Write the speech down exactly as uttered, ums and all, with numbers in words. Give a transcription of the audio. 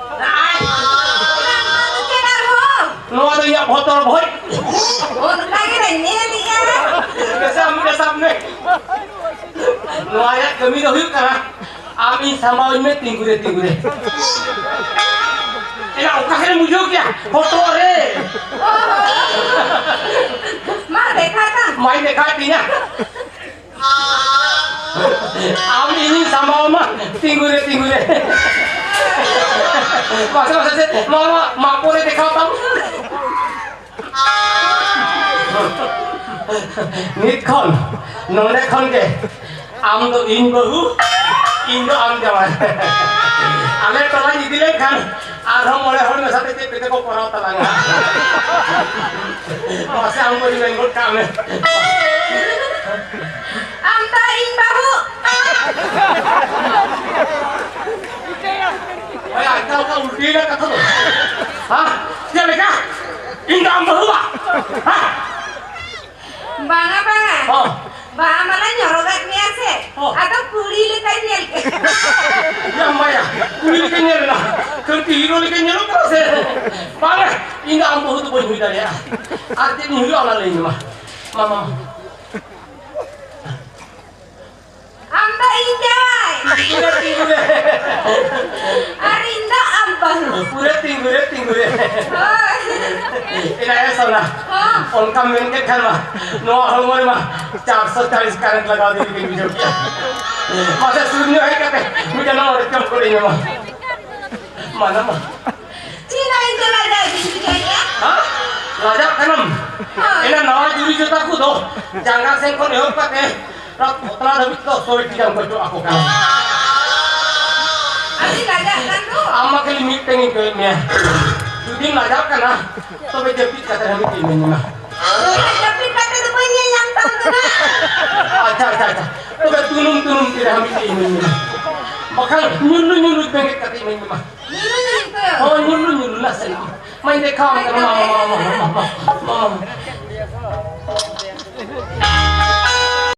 ᱚᱱᱟ ᱫᱚ ᱪᱮᱫ ᱟᱨᱦᱚᱸ? ᱱᱚᱣᱟ ᱫᱚ ᱤᱧᱟᱹᱜ ᱵᱚᱛᱚᱨ ᱵᱷᱚᱡ᱾ ᱚᱱᱠᱟ ᱜᱮᱞᱮ ᱧᱮᱞᱮᱜᱼᱟ᱾ ᱥᱟᱵ ᱢᱮ, ᱥᱟᱵ ᱢᱮ᱾ ᱱᱚᱣᱟ ᱨᱮᱭᱟᱜ ᱠᱟᱹᱢᱤ ᱫᱚ ᱦᱩᱭᱩᱜ ᱠᱟᱱᱟ, ᱟᱢ ᱤᱧ ᱥᱟᱢᱵᱟᱣ ᱤᱧ ᱢᱮ, ᱛᱤᱸᱜᱩ ᱨᱮ, ᱛᱤᱸᱜᱩ ᱨᱮ᱾ ᱮᱱᱟ ᱚᱠᱟ ᱠᱷᱟᱱᱮᱢ ᱵᱩᱡᱷᱟᱹᱣ ᱠᱮᱭᱟ? ᱦᱚᱴᱚᱜ ᱨᱮ᱾ ᱢᱟ ᱫᱮᱠᱷᱟ ᱛᱟᱢ᱾ ᱢᱟᱧ ᱫᱮᱠᱷᱟᱣᱮᱫ ᱛᱤᱧᱟ᱾ ᱟᱢ ᱤᱧᱤᱧ ᱥᱟᱢᱵᱟᱣ ᱟᱢᱟ, ᱛᱤᱸᱜᱩ ᱨᱮ, ᱛᱤᱸᱜᱩ ᱨᱮ᱾ ᱢᱟᱥᱮ, ᱢᱟᱥᱮ, ᱢᱟ, ᱢᱟ, ᱢᱟ ᱯᱚᱨᱮ ᱫᱮᱠᱷᱟᱣ ᱛᱟᱢ᱾ ᱱᱤᱛ ᱠᱷᱚᱱ, ᱱᱚᱰᱮ ᱠᱷᱚᱱ ᱜᱮ ᱟᱢ ᱫᱚ ᱤᱧ ᱵᱟᱹᱦᱩ, ᱤᱧ ᱫᱚ ᱟᱢ ᱡᱟᱶᱟᱭ᱾ ᱟᱞᱮ ᱴᱚᱞᱟᱧ ᱤᱫᱤ ᱞᱮᱱᱠᱷᱟᱱ ᱟᱨᱦᱚᱸ ᱢᱚᱬᱮ ᱦᱚᱲ ᱢᱮᱥᱟ ᱛᱮ ᱪᱮᱫ ᱠᱚᱪᱚ ᱠᱚ ᱠᱚᱨᱟᱣ ᱛᱟᱞᱟᱝᱟ᱾ ᱢᱟᱥᱮ ᱟᱢ ᱵᱟᱹᱦᱩ ᱢᱮᱱ ᱜᱚᱫ ᱠᱟᱜ ᱢᱮ᱾ ᱟᱢ ᱫᱚ ᱤᱧ ᱵᱟᱹᱦᱩ᱾ ᱦᱳᱭ, ᱟᱪᱪᱷᱟ, ᱚᱠᱟ ᱩᱞᱴᱟᱹᱭᱮᱱᱟ ᱠᱟᱛᱷᱟ ᱫᱚ? ᱦᱮᱸ? ᱪᱮᱫ ᱞᱮᱠᱟ? ᱤᱧ ᱫᱚ ᱟᱢ ᱵᱟᱹᱦᱩ ᱵᱟ? ᱦᱮᱸ? ᱵᱟᱝᱟ, ᱵᱟᱝᱟ᱾ ᱦᱚᱸ᱾ ᱵᱟᱦᱟ ᱢᱟᱞᱟᱧ ᱦᱚᱨᱚᱜᱟᱫ ᱢᱮᱭᱟ ᱥᱮ, ᱦᱚᱸ᱾ ᱟᱫᱚ ᱠᱩᱲᱤ ᱞᱮᱠᱟᱧ ᱧᱮᱞ ᱠᱮᱫ᱾ ᱭᱟ ᱢᱟᱭᱟ, ᱠᱩᱲᱤ ᱞᱮᱠᱟᱧ ᱧᱮᱞ ᱮᱱᱟ᱾ ᱠᱷᱟᱹᱞᱤ ᱦᱤᱨᱳ ᱞᱮᱠᱟᱧ ᱧᱮᱞᱚᱜ ᱠᱟᱱᱟ ᱥᱮ? ᱵᱟᱝᱟ, ᱤᱧ ᱫᱚ ᱟᱢ ᱵᱟᱹᱦᱩ ᱫᱚ ᱵᱟᱹᱧ ᱦᱩᱭ ᱫᱟᱲᱮᱭᱟᱜᱼᱟ᱾ ᱟᱨ ᱪᱮᱫ ᱤᱧ ᱦᱩᱭᱩᱜᱼᱟ, ᱚᱱᱟ ᱞᱟᱹᱭ ᱢᱮ ᱢᱟ᱾ ᱢᱟ, ᱢᱟ, ᱢᱟ᱾ ᱟᱢ ᱫᱚ ᱤᱧ ᱡᱟᱶᱟᱭ᱾ ᱛᱤᱸᱜᱩ ᱨᱮ, ᱛᱤᱸᱜᱩ ᱨᱮ᱾ ᱟᱨ ᱤᱧ ᱫᱚ ᱟᱢ ᱵᱟᱹᱦᱩ᱾ ᱯᱩᱨᱟᱹ ᱛᱤᱸᱜᱩ ᱨᱮ, ᱛᱤᱸᱜᱩ ᱨᱮ᱾ ᱦᱳᱭ᱾ ᱮᱱᱟ ᱮ ᱥᱚᱱᱟ, ᱦᱚᱸ᱾ ᱚᱱᱠᱟᱢ ᱢᱮᱱ ᱠᱮᱫ ᱠᱷᱟᱱ ᱢᱟ, ᱱᱚᱣᱟ ᱦᱚᱲᱢᱚ ᱨᱮᱢᱟ ᱪᱟᱨᱥᱚ ᱪᱟᱞᱤᱥ ᱠᱟᱨᱮᱱᱴ ᱞᱟᱜᱟᱣ ᱫᱤᱱ ᱜᱮᱧ ᱵᱩᱡᱷᱟᱹᱣ ᱠᱮᱫᱟ᱾ ᱢᱟᱥᱮ ᱥᱩᱨ ᱧᱚᱜ ᱦᱮᱡ ᱠᱟᱛᱮ ᱢᱤᱫᱴᱟᱝ ᱱᱚᱣᱟ ᱨᱮ ᱪᱚᱯ ᱠᱚᱨᱮ ᱧᱟᱢᱟ᱾ ᱢᱟᱱᱟ ᱢᱟ᱾ ᱪᱮᱫᱟᱜ ᱤᱧ ᱫᱚ ᱞᱟᱡᱟᱣ ᱜᱤᱧ ᱵᱩᱡᱷᱟᱹᱣᱮᱫᱼᱟ? ᱦᱮᱸ? ᱞᱟᱡᱟᱜ ᱠᱟᱱᱟᱢ? ᱦᱳᱭ᱾ ᱮᱱᱟ ᱱᱟᱣᱟ ᱡᱩᱨᱤ ᱡᱚᱛᱟ ᱠᱚᱫᱚ ᱡᱟᱸᱜᱟ ᱥᱮᱱ ᱠᱷᱚᱱ ᱮᱦᱚᱵ ᱠᱟᱛᱮ ᱨᱟᱛ ᱯᱚᱛᱞᱟ ᱫᱷᱟᱹᱵᱤᱡ ᱫᱚ ᱥᱚᱭ ᱴᱤ ᱡᱟᱝ ᱠᱚ ᱚᱪᱚᱜ ᱟᱠᱚ ᱠᱟᱱᱟ᱾ ᱟᱹᱰᱤ ᱞᱟᱡᱟᱜ ᱠᱟᱱ ᱫᱚ᱾ ᱟᱢ ᱢᱟ ᱠᱷᱟᱹᱞᱤ ᱢᱤᱫᱴᱮᱱ ᱤᱧ ᱠᱚᱭᱚᱜ ᱢᱮᱭᱟ᱾ ᱡᱩᱫᱤᱢ ᱞᱟᱡᱟᱜ ᱠᱟᱱᱟ, ᱛᱚᱵᱮ ᱡᱟᱹᱯᱤᱫ ᱠᱟᱛᱮ ᱦᱟᱹᱵᱤᱡ ᱤᱧ ᱢᱮᱱᱟ᱾ ᱦᱳᱭ, ᱡᱟᱹᱯᱤᱫ ᱠᱟᱛᱮ ᱫᱚ ᱵᱟᱹᱧ ᱧᱮᱞ ᱧᱟᱢ ᱛᱟᱢ ᱫᱚ ᱱᱟ᱾ ᱟᱪᱪᱷᱟ, ᱟᱪᱪᱷᱟ, ᱟᱪᱪᱷᱟ᱾ ᱛᱚᱵᱮ ᱛᱩᱱᱩᱢ, ᱛᱩᱱᱩᱢ ᱛᱤᱨᱮ ᱦᱟᱹᱵᱤᱡ ᱤᱧ ᱢᱮᱱᱟ᱾ ᱵᱟᱠᱷᱟᱱ ᱧᱩᱨᱞᱩ, ᱧᱩᱨᱞᱩ ᱵᱮᱸᱜᱮᱫ ᱠᱟᱛᱮ ᱤᱧ ᱢᱮᱱᱟ᱾ ᱦᱳᱭ, ᱧᱩᱨᱞᱩ, ᱧᱩᱨᱞᱩ, ᱱᱟᱥᱮᱱᱟᱜ᱾ ᱢᱟᱧ ᱫᱮᱠᱷᱟᱣᱟᱢ ᱠᱟᱱᱟ, ᱢᱟ, ᱢᱟ, ᱢᱟ, ᱢᱟ, ᱢᱟ, ᱢᱟ, ᱢᱟ᱾